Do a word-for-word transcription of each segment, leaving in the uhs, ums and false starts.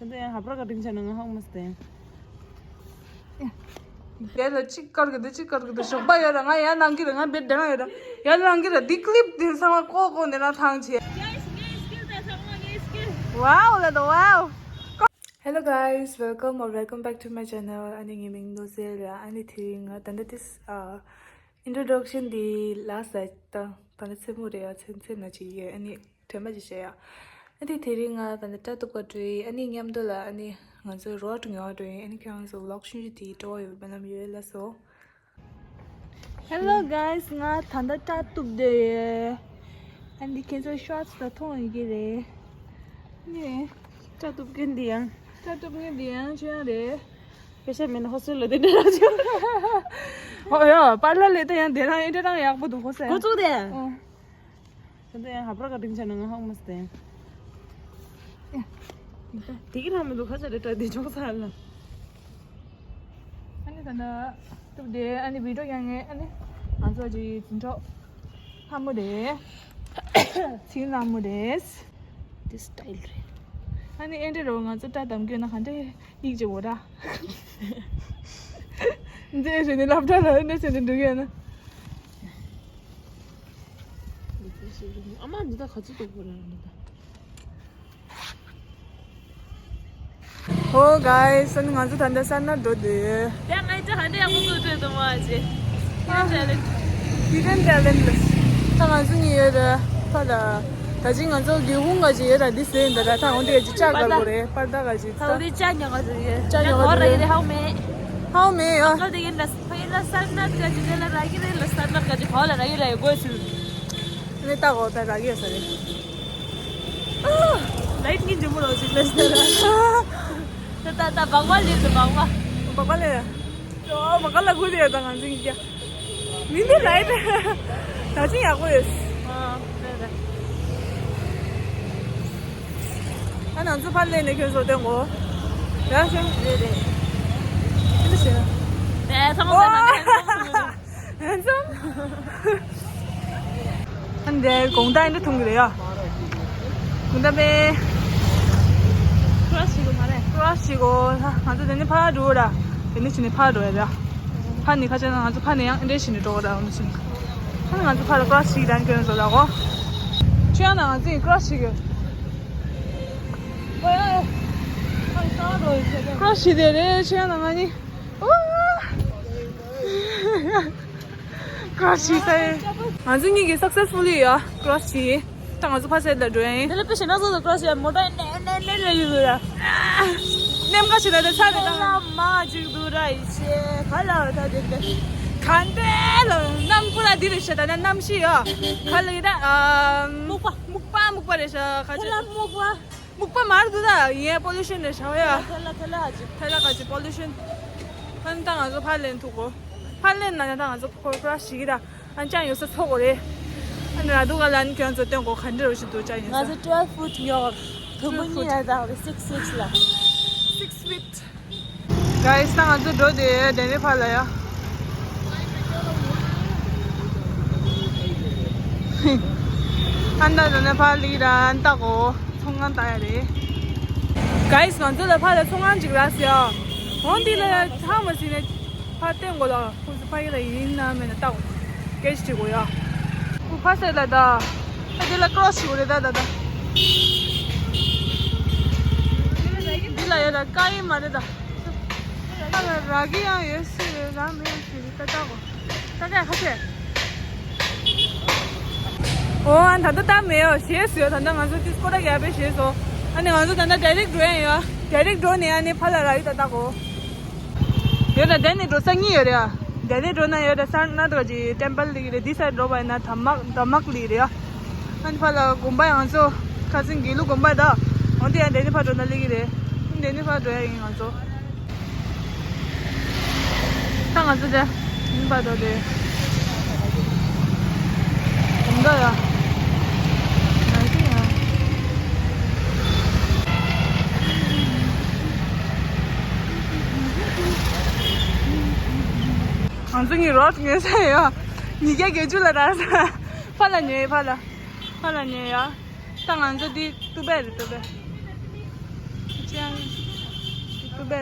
དེ་ཡང་ཧབ་ར་ག་དྲིན་ཆ་ནས་ང་ཧང་མ་སྟེ། དེ་ལ་གཅིག་དཀར་གི་འདུག་གཅིག་དཀར་གི་འདུག་ཞོགས་པ་ཡོད་ར། ང་ཡར་ལངས་ཀྱི་རེད། ང་བེད་དེ་རང་ཡོད་ར། ཡར་ལངས་ཀྱི་ར། འདི་ཀི་ལིབ་དེ་ཚང་མ་ཀོ་ཀོ་འདི་ན་ཐང་ཆེ། Wow, let the wow. Hello guys, welcome or welcome back to my channel. ཨ་ནི་ངའི་མིང་ནོ་ཟེར་ར། ཨ་ནི་དེ་རིང་ང་ད་ལྟ་དེ་ཨ་introduction འདི་ལ་ས་ད་ད་ལྟ་མཚན་མོ་རེད་ཡ། མཚན་མཚན་ན་ཅིག་ཡོད། ཨ་ནི་དྲན་པ་ཅིག་བྱས་ཡ། ཨ་ནི་དེ་རིང་ང་ད་ལྟ་སྐྲ་གཏུབ་ག་འགྲོ་ཡི། ཨ་ནི་མཉམ་དུ་ལ་ཨ་ནི་ང་ཚོ་རོ་ཊི་ཉོ་བ་འགྲོ་ཡི། ཨ་ནི་ཁྱེད་རང་ཚོ་vlog ཆུང་ཆུང་དེ་སྤྲོ་བ་ཡོད་པ་ལམ་ཡོད་ལ་སོ། Hello guys, ང་ད་ལྟ་སྐྲ་གཏུབ་བསྡད་ཡོད། ཨ་ནི་ཁྱེད་ཚོ་shorts ལ་མཐོང་ཡོད་ཀྱི་རེད། ནི་སྐྲ་གཏུབ་མཁན་འདི་ཡང་། སྐྲ་གཏུབ་མཁན་འདི་ཡང་ཁྱོད་རང་རེད། པེ་ཤ་མེད་ན་ཧོ་སེལ་ལ་དེ་འདྲ་ར་ཅིག་ཨོ་ཡ། པར་ལར་ལས་ད་ཡང་དེ་རང་ཨེ་འདྲ་རང་ཡག་པོ་འདུག་ཧོ་སེལ། འགོ་བཙུགས་ཏེ། ཨོ། ད་ལྟ་ཡང་ཧབ་ར་ག་དྲིན་ཆ་ནས་ང་ཧང་མ་སྟེ། དེ་གི་རང་མི་འདུག་ཁ་ཤས་རེ་ཏྲ་དེ་ཆོག་ས་ལ། ཨ་ནི་ད་ནི་སྟུབ་དེ་ཨ་ནི་བི་ཌིའོ་ཡང་ངས་ཨ་ནི་ང་ཚོ་གི་འཛིན་གྲོགས་ལྷ་མོ་རེད། ཚིག་ལྷ་མོ་རེད། དེ་སི་ཊའིལ་རེད། ཨ་ནི་ཨེ་འདྲ་རོ་ང་ཚོ་སྐྲ་བསྡམ་རྒྱུ་ན་ག་འདྲ་ཡིག་ཅིག་འོ་ར། འདི་ཞེ་ནི་སློབ་གྲྭ་ལ་ཨེ་འདྲ་ཟེར་ནས་འགྲོ་གི་ཡོད་ན། ཨ་མ་འདི་ད་ག་ཚོད་འདུག་གོ་ར་འདི་ད། ཨོ་guys, ཨ་ནི་ང་ཚོ་ད་ལྟ་སར་ནཱཐ་འགྲོ་འདོད་ཡོད། ཡ་ང་ཅག་ཧ་འདྲ་ཡག་པོ་བཟོ་འདོད་འདུག་མ་ཅེ། Hidden talent. Hidden talent. ད་ང་ཚོ་གཉིས་ཡོད་ར། ད་ད་ད་ཅི་ང་ཚོ་སྒེའུ་ཁུང་ག་ཅི་ཡོད་ར། འདི་ཟེར་འདི་ར། ད་འོན་ཏེ་ཅི་ཅག་གར་གོ་རེད། པར་ད་ག་ཅི་ད་འོན་ཏེ་ཅག་ཉོ་ག་ཅི་ཡོད། ཅག་ཉོ་ག་ཅི་ཡོད། ཧའོ་མེ། ཧའོ་མེ་ཡ། ད་དེ་གིན་ད་ཕ་ཡིན་ན་སར་ནཱཐ་ག་ཅི་དེ་ལ་ར་གི་རེད་ལ། སར་ནཱཐ་ག་ཅི་ཧོ་ལ་ར་གི་ར་ཡོད་གོ་ཚུལ། ནི་ད་གོ་ད་ར་གི་ཡོད་ས་རེད། ལའིཊ་ངན་ཇེ་མོ་རོ་ཞིག་ལས་ཟེར། ད་ད་ད་སྦག་སྦག་ལས་ཟེར་སྦག་སྦག་སྦག་སྦག་ལས། ཨོ་སྦག་སྦག་ལ་གུ་དེ་ད་ང་ཚོ་ཡིན་ཀྱ། མི་འདི་ལའིཊ་ད་ཅི་ཡག་པོ་ཡོད། ཨ་རེད་རེད། ཨ་ནང་ཚོ་ཕར་ལས་ནས་ཁྱོད་ཚོ་སྟོན་གོ། ཡ་ཤེ། རེད་རེད། ཅི་ལ་ཤེ། ཨེ་ཚང་མ་ཨོ། ཚང་མ་ཚང་མ། ཨ་འདི་དགོང་དག་འདི་འཐུང་གི་རེད་ཡ། དགོང་དག་པས། ཀ་རོ་སི་ཞིག་གོ་མ་རེད། ཀ་རོ་སི་ཞིག་གོ། ང་ཚོ་དེ་ནས་ཕར་འགྲོ་ར། དེ་ནས་ཕྱིན་ནས་ཕར་འགྲོ་ཡ་ར། ཕར་ནས་ཁ་ཆེ་ན་ང་ཚོ་ཕར་ནས་ཡང་འདྲེ་ཞིག་ནས་འགྲོ་གི་ར། འོ་ན་ཕྱིན། ཨ་ནི་ང་ཚོ་ཕར་ལ་ཀ་རོ་སི་ཞིག་དང་ཁྱོད་ཚོ་ལ་གོ། ཁྱོད་ཡང་ན་ང་ཚོ་ཡིན་ཀ་རོ་སི་ཞིག་གི། ཀ་རོ་སི་ཞིག་དེ་རེད། ཁྱོད་ཡང་ན་ང་གཉིས། ཨོ། ཀ་རོ་སི་ཞིག་ས་ཡིན། ང་ཚོ་གཉིས་ཀྱིས་སག་སེ་སི་ཕུ་ལི་ཡ་ཀ་རོ་སི་ཞིག་ཡིན། ད་ང་ཚོ་ཕ་སེ་ལ་འགྲོ་ཡ་ཡིན། དེ་ལ་དཔེ་བྱས་ན་ཚོ་ཚོ་ཀ་རོ་སི་ཡ་མོ་ཊ་ནེ་ནེ་ནེ་ལ་ཡོད་ར། ནེམ་ཀ་ཞིག་ལ་དེ་ཚ་རེད་ད། ལ་མ་ཅིག་འདུག་ར་ཡི་ཤེ་ག་ལ་ད་དེ་དེ། ག་འདྲ་ལ་གནམ་ཁུ་ར་འདི་རེད་ཤ། ད་ན་གནམ་གཤིས་ཡ་ག་ལ་ཡི་ད། སྨུག་པ། སྨུག་པ་སྨུག་པ་རེད་ཤ། ག་ཅི་ལ་སྨུག་པ། སྨུག་པ་མར་འདུག་ད་ཡིན་པོ་ལུ་ཤན་རེད་ཤ་ཡ། ཐལ་ལ་ཐལ་ལ་ཨ་ཅིག་ཐལ་ལ་ག་ཅི་པོ་ལུ་ཤན། ཕན་ད་ང་ཚོ་ཕར་ལེན་ཐུག་གོ། ཕར་ལེན་ན་ཡང་ད་ང་ཚོ་ཁོ་ཁོ་ར་ཞིག་གི་ད། ཨ་ཅག་ཡོད་ས་ཚོགས་གོ་རེད། ཨ་ནི་ར་འདུག་ག་ལ་ནི་ཁྱོད་ཚོ་སྟོན་གོ་ག་འདྲ་རུ་ཞིག་འདུག་ཅག་ཡོད་ང་ས། ཚོ་twelve foot ཉོ་བ། དུམ་བུ་གཉིས་ལ་བཏགས་རེད། six six ལ། Six feet. Guys, ད་ང་ཚོ་འགྲོ་དེ་ལྡན་ནི་ཕར་ལ་ཡ། ཨན་ད་ལྡན་ནི་ཕར་ལི་ར་ཨན་ད་གོ་ཚོང་ཁང་ལྟ་ཡ་རེད། Guys, ང་ཚོ་ལ་ཕར་ལ་ཚོང་ཁང་ཅིག་རག་སི་ཡ། འོན་ཏེ་ལ་ཧ་མ་སི་ནས་ཕར་བསྟན་གོ་ལ། ཁོ་ཚོ་ཕ་གི་ལ་ཡིན་ན་མེད་ན་ལྟ་དགོས། སྐད་ཆ་དྲི་དགོས་ཡ། ཁོ་ཕ་སེ་ལ་ད། ད་དེ་ལ་ཀྲོ་སི་ཞིག་རེད་ད་ད་ད། འདི་ལ་ཡོད་ད་ཀ་ཡིན་མ་རེད་ད། ད་ལ་ར་གི་ཡང་ཡོད་སྲིད་རེད་ར་མེད་སྲིད་རེད་ད་ལྟ་དགོས། ད་ཀ་ཁ་ཆེ། ཨོ་ཨ་ད་ལྟ་ད་མེད་ཡོད་ཞེས་སུ་ཡོད། ད་ལྟ་ང་ཚོ་ཏིས་ཀོ་ར་རྒྱ་བེ་ཞེས་སོ། ཨ་ནི་ང་ཚོ་ད་ལྟ་direct འགྲོ་ཡ་ཡོད། Direct འགྲོ་ནས་ཨ་ནི་ཕ་ལ་ར་ཡི་ད་ལྟ་དགོས། ཡོད་ན་དེ་ནས་འགྲོ་ས་གཉིས་ཡོད་རེད་ཨ། དེ་ནས་འགྲོ་ན་ཡོད་རེད། སར་ནཱཐ་ག་ཅི་ཊེམ་པལ་ལི་གི་རེད། འདི་སར་འགྲོ་བ་ཡིན་ན་དྷ་མག་དྷ་མག་ལི་རེད་ཨ། ཨ་ནི་ཕ་ལ་དགོན་པ་ཡང་ཚོ་ཁ་སང་དགེ་ལུགས་དགོན་པ་ད། འོ་དེ་ཡང་དེ་ནས་ཕ་འགྲོ་ན་ལི་གི་རེད། དེ་ནས་ཕ་འགྲོ་ཡ་ཡིན་ང་ཚོ། ད་ང་ཚོ་དེ་ཡིན་པ་འགྲོ་དེ། དེ་འདྲ་ཡ། ང་ཚོ་ཡ། ང་ཚོ་གཉིས་རོགས་ངེས་ས་ཡོད། ཉིས་བརྒྱ་བརྒྱད་ཅུ་ལ་རག་ས། ཕ་ལ་ཉོས་ཕ་ལ། ཕ་ལ་ཉོས་ཡ། ད་ང་ཚོ་འདི་ཏུ་བེ་རེད་ཏུ་བེ། ཅང་ ག་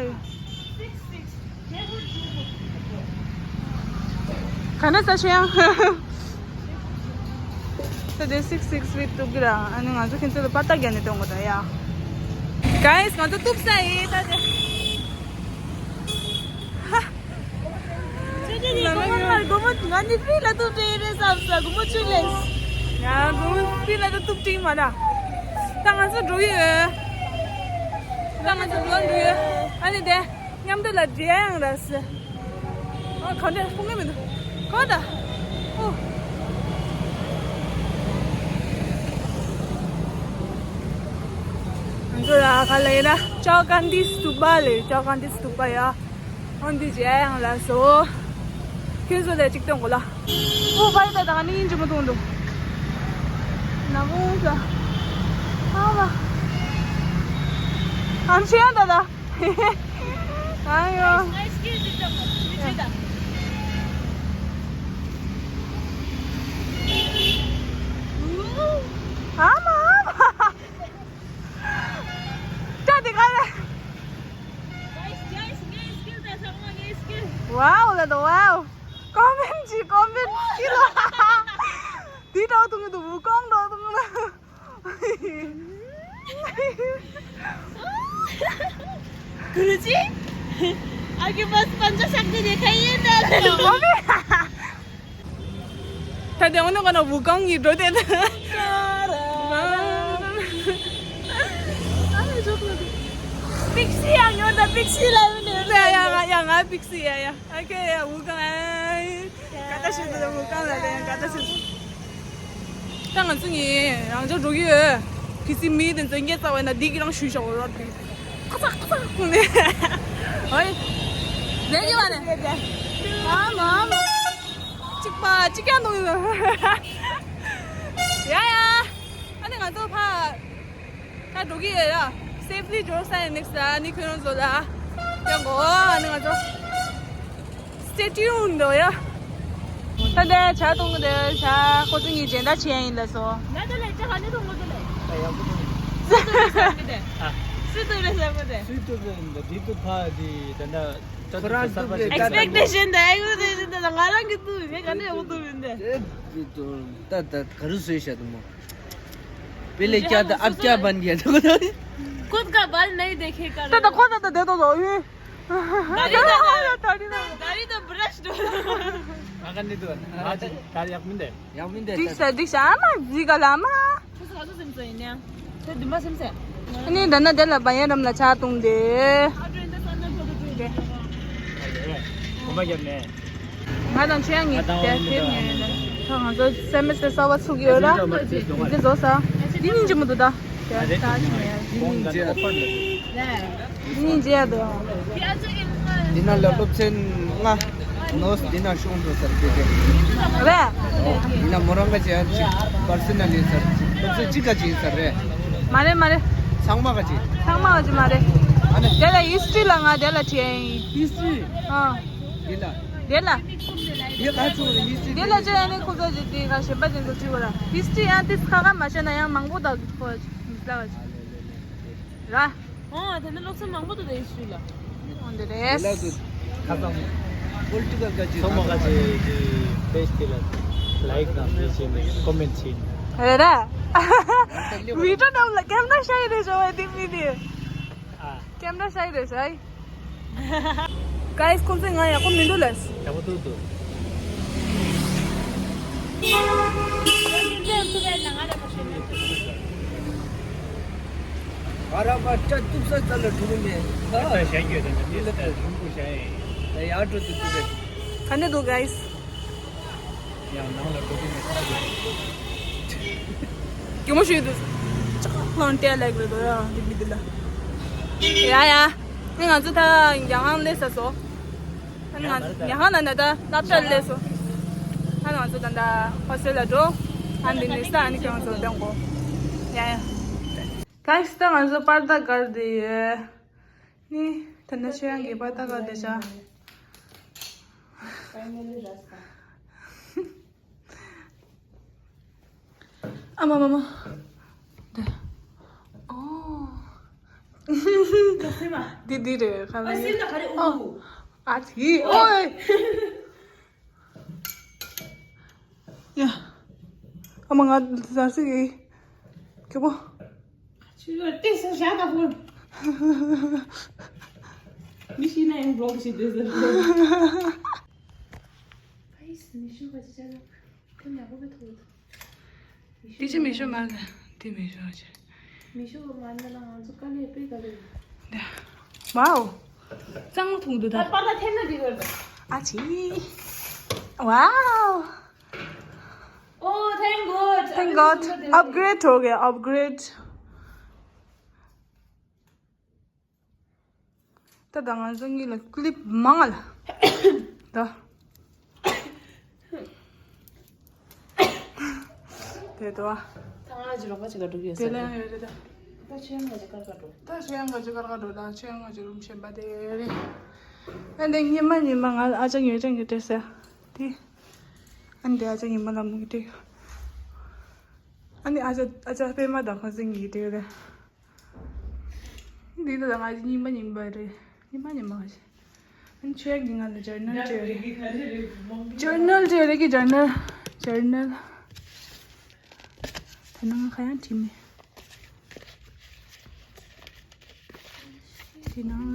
ན་ས་ཤེ་ཡང་། ད་དེ་six six feet གཏུབ་ཀྱི་ར། ཨ་ནི་ང་ཚོ་ཁྱེད་ཚོ་ལ་པ་ཏ་རྒྱག་ནས་གཏོང་དགོས་ད་ཡ། Guys, ང་ཚོ་གཏུབ་ས་ཡིན་ད་དེ། ཁྱེད་ཚོ་གཉིས་སྒོར་མོ་སྒོར་མོ་ང་ནི་free་ལ་གཏུབ་འདྲ་ཡིན་རེད་བསམ་ས། སྒོར་མོ་བཅུ་ལས། ཡ་སྒོར་མོ་free་ལ་གཏུབ་འདྲ་ཡིན་མ་ར། ད་ང་ཚོ་འགྲོ་གི་ཡོད། ད་ང་ཚོ་འགྲོ་འགྲོ་ཡོད། ཨ་ནི་དེ། མཉམ་དུ་ལ་འདྲེ་ཡང་ར་སི། ཨ་ག་འདྲ་ཕུང་གི་མི་འདུག་ག་ད། ཨོ། ང་ཚོ་ལ་ག་ལ་ཡིན་ན་ཅའོ་ཀན་ཏི་སྟུ་པ་ལས། ཅའོ་ཀན་ཏི་སྟུ་པ་ཡ། ཨོ་འདི་འདྲེ་ཡང་ར་སོ། ཁྱོད་ཚོ་ལ་ཅིག་སྟོན་གོ་ལ། ཨོ་ཕ་ཡི་ད་ད་ང་ནི་ཡིན་གཅིག་མ་མཐོང་འདུག་ན་མོ་ས། ཨ་མ། ཨམ་ཆི་ཡང་ད་ད། ཨ་ཡོ། ཨ་མ་ཨ་མ། ཅག་དེ་ག་རེ། Wow ལ་དོ་wow། ཀོ་མེན་ཅི་ཀོ་མེན་ཅི་ལ། དེ་འདྲ་བཏང་གི་འདུག་བུ་ཀོང་འདྲ་བཏང་ན། गुरुजी, आपके पास पंजा शक्ति दिखाइए ना। ད་དེ་འོ་ན་ག་ན་བུ་གང་གི་འགྲོ་དེ། པིག་སི་ཡང་ཡོད་ད། པིག་སི་ལ་ཡོད་ནས། ཡ་ཡ་ང་ཡ་ང་པིག་སི་ཡ་ཡ། ཨ་ཁེ་ཡ་བུ་གང་ཨ། ཀ་ཏ་ཤི་དུ་བུ་གང་ལ་དེ་ཀ་ཏ་ཤི་དུ། ད་ང་ཚོ་ངས་རང་ཅག་འགྲོ་གི་ཡོད། ཕི་སི་མི་དེ་ཚོ་ངས་རྩ་བ་ན་འདི་གི་རང་ཞུས་ཤོག་རོ་དེ། ཁ་ཚ་ཁ་ཚ་ཁུང་ནས། ཨོའི། ལས་ཀྱི་མ་རེད། ཨ་མ་ཨ་མ། གཅིག་པ་གཅིག་ཀྱང་གཏོང་གི་མེད། ཡ་ཡ། ཨ་ནི་ང་ཚོ་ཕ། ད་འགྲོ་གི་ཡོད་ཡ། Safely འགྲོ་ས་ཡིན་next ལ་ཨ་ནི་ཁྱོད་རང་ཚོ་ལ། ཡ་གོ་ཨ་ནི་ང་ཚོ། Stay tuned འདོ་ཡ། ད་ལྟ་ཇ་འཐུང་གི་འདུག་ཇ་ཁོ་ཚོ་གཉིས་སྦྱིན་བདག་བྱེད་ཡ་ཡིན་ལ་སོ། ང་ད་ལས་ཇ་ག་ནས་འཐུང་གི་འདུག་ལས། ད་ཡག་པོ་འདུག་སུས་བཏུབ་རེད་བསམ་གི་འདུག་སུས་བཏུབ་རེད་བསམ་གི་འདུག་སུས་བཏུབ་རེད་འདུག་འདི་བཏུབ་ཕ་འདི་ད་ལྟ་ཁོ་རང་བཏུབ་རེད། Expectation དང་expectation དང་ང་རང་གི་བཏུབ་ཡིན་ངས་ག་ནས་ཡག་པོ་བཏུབ་ཡིན་འདུག་ད་ད་ག་རེ་བཟོས་བཞག་འདུག་མོ། पहले क्या था, अब क्या बन गया था? खुद का बाल नहीं देखे कर। ད་ད་ཁོ་ད་ད་དེ་ད་ད་ཡོད། दाढ़ी तो, दाढ़ी तो, दाढ़ी तो ब्रश दो। ང་ག་ནི་དུ་ང་ད་ཡག་མིན་དེ། ཡག་མིན་དེ། འགྲིག་ས་འགྲིག་ས་ཨ་མ་འགྲིག་ག་ལ་མ། ཁོ་ཚོ་ག་ཚོད་སེམས་ཚོ་ཡིན་ནའང་། ཁྱོད་འདི་མ་སེམས་ཚེ། ཨ་ནི་ད་ན་དེ་ལ་བ་ཡན་རམ་ལ་ཆ་བཏུང་དེ། ཨ་ཀྲོ་འདི་ས་ན་ཁོ་ཚོ་ཀྲོ་འདི། གོམ་པ་རྒྱབ་ནས། ང་དང་ཆོས་ཡང་ངེད་དེ་ཕེབས་ངེས་ཡོད་ལ། ད་ང་ཚོ་སེ་མི་སི་ཊར་གསར་པ་ཚུགས་ཡོད་ལ། འདི་བཟོ་ས། འདི་སྙིང་རྗེ་མོ་འདུག་ད། དེ་ད་ཆོས་ཡང་སྙིང་རྗེ་འདུག་སྙིང་རྗེ་འདུག་འདི་ན་ལ་སློབ་ཚན་ལྔ། ནོས་འདི་ན་ཤོང་འགྲོ་ཟེར་དེ་དེ། རེད། འདི་ན་མོ་རང་ག་ཅི་ཡང་ཅིག་པར་སོ་ན་ལི་ཟེར་ཅིག་སློབ་ཚན་གཅིག་ག་ཅི་ཡིན་ཟེར་རེད། མ་རེད་མ་རེད། ཚང་མ་ག་ཅི། ཚང་མ་ག་ཅི་མ་རེད། ཨ་ནི་དེ་ལ་ཧིས་ཊི་རི་ལ་ང་དེ་ལ་བྲིས་ཡིན། ཧིས་ཊི་རི། ཨ། འདི་ལ། དེ་ལ། འདི་ལ་ཚུར་ཡིན་སྲིད་འདི་ལ་ཅི་ཡང་ནི་ཁོ་ཚོ་ཅིག་དེ་ག་གཞན་པ་ཅན་ཚོ་བྲིས་པ་ལ། ཧིས་ཊི་རི་ཡང་ཏིས་ཁ་ཁ་མ་བཤད་ན་ཡང་མང་པོ་དག་ཁོ་མི་ལ་ར། ཨོ་དེ་ནི་སློབ་ཚན་མང་པོ་འདུག་དེ་ཧིས་ཊི་རི་ལ། འོ་འདི་རེད། དེ་ལ་དུ་ཁ་སང་པོ་ལི་ཊི་ཀལ་ག་ཅི་ཚོ་མ་ག་ཅི་ཅི་པེཇ་དེ་ལ་ལའིཀ་དང་ཤེར་བྱས་ནས་ཀོ་མེན་ཊི་བྱས་ནས། རེད་ར། བི་ཌི་ཡོ་ནང་ལ་ཀེམ་ར་ཤའི་རེད་ཤོ་ཨའི་ཐིང་མི་དེ། ཨ། ཀེམ་ར་ཤའི་རེད་ཤོ་ཨའི། Guys ཁོང་ཚོས་ང་ཡག་པོ་མི་འདུག་ལབ། ཡག་པོ་འདུག་འདུག་ཨ་ར་མ་སྐྲ་གཏུབ་ས་ཙ་ལ་འགྲོ་གི་མེད། ད་ཞག་རྒྱུ་དང་འདི་ལ་ད་རིང་པོ་ཞག་ཡིན། ད་ཡར་འགྲོ་དུས་དུས་རེད། ག་འདྲ་འདུག་guys། ཡང་ནང་ལ་འགྲོ་གི་མེད་ས་རེད། གད་མོ་ཤོར་འདུག་ཅག་ལོན་ཏེ་ལེགས་རེད་དོ་ཡ་འདི་མི་འདི་ལ། ཡ་ཡ། ནི་ང་ཚོ་ད་ཉ་ཧང་སླེབས་ས་སོ། ཨ་ནི་ང་ཉ་ཧང་ན་ན་ད་སློབ་གྲྭ་སླེབས་སོ། ཨ་ནི་ང་ཚོ་ད་ད་ཧོ་སི་ཊེལ་ལ་འགྲོ། ཨ་འདི་ནས་ས་ཨ་ནི་ཁྱོད་ཚོ་ལྡང་གོ། ཡ་ཡ། གང་ཞིག་ད་ང་ཚོ་པར་ད་གར་དེ་ཡོད། ནི་ད་ནི་ཆོས་ཡང་གི་པར་ད་གར་དེ་བྱ། ཨ་མ་མ་མ། འདི། ཨོ། འདི་འདི་རེད་ཁ་ལག་ཨ་སེམས་ན་ག་རེ་ཨོ། ཨ་ཙི་ཨོའི། ཡ། ཨ་མ་ང་ཟ་སི་གི་ཁྱོད་པོ། ཁྱོད་ལ་ཏེ་ས་ཞག་ད་ཕོ། མི་ཤི་ན་ཡང་བློག་ཞིག་དེ་ཟེར། ཨའི་སི་མི་ཤི་བ་ཅི་ཆ་ན་ཁྱོད་ཉག་པོ་བས་ཐོག་ད། དེ་ཅི་མི་ཤོ་མ་ལ་དེ་མི་ཤོ་ཅི། མི་ཤོ་མ་ན་ལ་ང་ཚོ་དཀའ་ལས་དཔེ་དཀའ་ལས། ཝའོ། གཙང་མ་འཐུང་འདུག་ད། པ་ད་ཐེམ་ན་དེ་གར། ཨ་ཅི། ཝའོ། Oh, thank God. Thank God. Upgrade हो गया, upgrade. ད་ད་ང་ཚོ་གཉིས་ལ་ཀི་ལིབ་མང་ལ། ད། དེ་དོ། ད་ང་ཅི་རོགས་པ་ཅིག་ག་འགྲོ་གི་ཡོད་ས་དེ་ལ་རེད། ཡོད་རེད་ད། ད་ཆོས་ཡང་ང་ཅི་ཀར་ག་འགྲོ། ད་ཆོས་ཡང་ང་ཅི་ཀར་ག་འགྲོ་ད་ཆོས་ཡང་ང་ཅི་རུམ་ཆེན་པ་དེ་རེད། ཨ་འདི་ཉི་མ་ཉི་མ་ང་ཨ་ཅག་ཉོས་ཅན་གྱི་སྤྲད་ས། དེ། ཨ་འདི་ཨ་ཅག་ཉི་མ་ལ་མུ་གི་སྤྲད། ཨ་འདི་ཨ་ཅག་ཨ་ཅག་པད་མ་དང་ཁོ་ཚོ་གཉིས་སྤྲད་རེད། འདི་ད་ང་གཉིས་མ་ཉིན་པ་རེད། ཉིན་མ་ཉིན་མ་ཞིག་ཨན་ཆོས་ཀྱི་ང་ལ་ཇར་ནལ་བྲིས་རེད། ཇར་ནལ་བྲིས་རེད་ཀྱི་ཇར་ནལ། ཇར་ནལ། ད་ནང་ཁ་ཡང་བྲིས་མེད། དེ་ནང་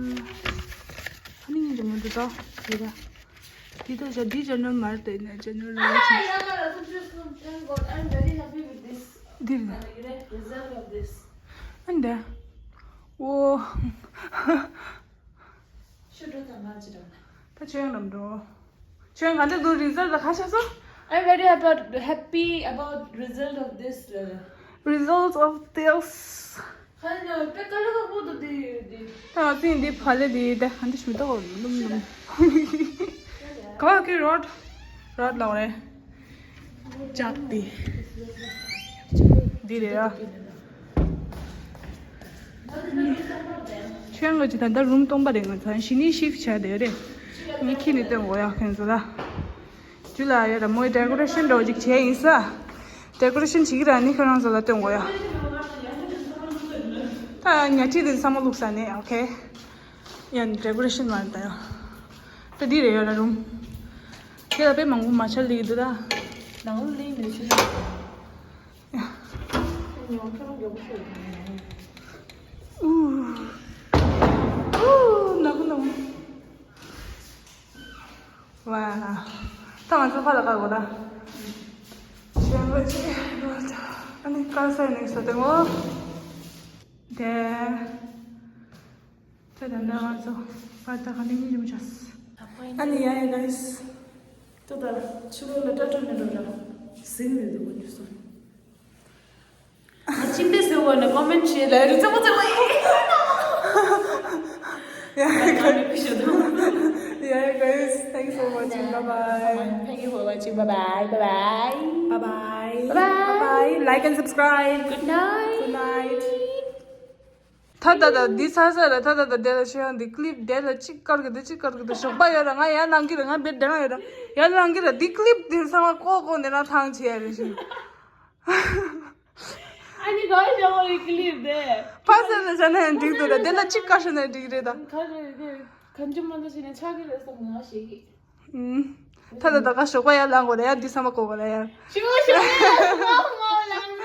ཨ་ནི་ངས་འཇོན་མོ་འདུག་ད་དེ་ད། འདི་ད་ཇ་འདི་ཇར་ནལ་མ་རེད་དེ་ནས་ཇར་ནལ་རེད། འདི་རེད། ཨ་འདི། ཨོ། ད་ཆོས་ཡང་ལམ་འགྲོ། ཆོས་ཡང་ག་འདྲ་འདུག་རི་ཛལ་ད་ག་ཤ་སོ། I'm very about happy about result of this. Results of this. ད་ང་ཚོ་འདི་ཕ་ལེ་འདི་ད་ག་འདྲ་ཞུ་ད་ལུམ་ལུམ། ག་གི་རོད། རོད་ལའོ་རེད། ལྕགས་དེ། འདི་རེད་ཡ། ཆོས་ཡང་གི་ད་ལྟ་རུམ་སྟོང་པ་རེད། ང་ཚང་གཞི་ནས་ཤིབ་བྱས་བསྡད་རེད། ངས་ཁྱེད་ནས་སྟོན་དགོས་ཡ་ཁྱེད་ཚོ་ལ། ཇུ་ལ་ཡ་ར་མོའི་ཌེ་ཀོ་རེ་ཤན་འདྲ་བོ་ཅིག་བྱས་ཡིན་ས། ཌེ་ཀོ་རེ་ཤན་བྱེད་ཀྱི་ར་ནི་ཁྱེད་རང་ཚོ་ལ་སྟོན་དགོས་ཡ། ད་ཉལ་ཁྲི་འདི་ཚང་མ་བླུགས་ས་ནས་ཨོ་ཁེ། ཡ་ཌེ་ཀོ་རེ་ཤན་མ་རེད་ད་ཡ། ད་འདི་རེད་ཡ་ར་རུམ། ཁྱེད་ལ་དཔེ་མང་པོ་མ་ཆར་ལི་འདུག་ད། ནང་ལི་མི་ཤེས། ཨུ། ཨུ། ནག་པོ་ནག་པོ། ཝ། ད་ང་ཚོ་ཕར་ལ་བཀག་དགོས་ད། གཞན་པ་ཅིག་ཨ་ནི་དཀར་ས་ནས་ས་དེ་ངོ་། དེ། ད་ད་ནང་ང་ཚོ་ཕར་ད་ག་ནས་གཉིད་རིམ་ཆགས། ཨ་ནི་ཡ་ཡ་ག་ཡིས། ད་ད་ཕྱི་ལོགས་ལ་སྐྲ་བྲེགས་ནས་འགྲོ་ལ། ཟིན་མི་འདུག་གོ་ཉུ་སོང་། ཅིམ་པེ་སེ་བོ་ནས་ཀོ་མེན་ཊི་བྱེད་ལ་རི་ཙམ་པོ་ཙམ་པོ་ཡིན། Yeah, guys. Yeah, guys. Thanks for watching. Bye bye. Thank you for watching. Bye bye. Bye bye. Bye bye. Bye bye. Bye bye. Like and subscribe. Good night. Good night. ད་ད་ད་འདི་ས་ས་ར་ད་ད་ད་དེ་ལ་ཤེས་ཡང་འདི་ཀི་ལིབ་དེ་ལ་གཅིག་དཀར་གི་འདུག་གཅིག་དཀར་གི་འདུག་ཞོགས་པ་ཡོད་ར་ང་ཡར་ལངས་ཀྱི་ར་ང་བེད་དེ་ན་ཡོད་ར་ཡར་ལངས་ཀྱི་ར་འདི་ཀི་ལིབ་དེ་ཚང་མ་ཀོ་ཀོ་འདི་ན་ཐང་ཆེ་ཡ་རེད་ཤི། ཨ་ནི་ག་ཞོག་རི་ཀི་ལིབ་དེ། ཕ་ས་ན་ས་ན་ཡང་འགྲིག་འདུག་ར་དེ་ལ་གཅིག་དཀར་ཤོ་ན་འགྲིག་རེད་ད། ཁ་རེ་རེ་གན་ཅི་མ་ན་ཤི་ན་ཆག་གི་རེད་བསམ་ང་ཤེས་ཀྱི། ཨུམ། ད་ད་ད་ག་ཞོགས་པ་ཡར་ལངས་དགོས་ར་ཡ་འདི་ཚང་མ་ཀོ་གོ་ར་ཡ། ཞུ་ཞུ་ཞུ།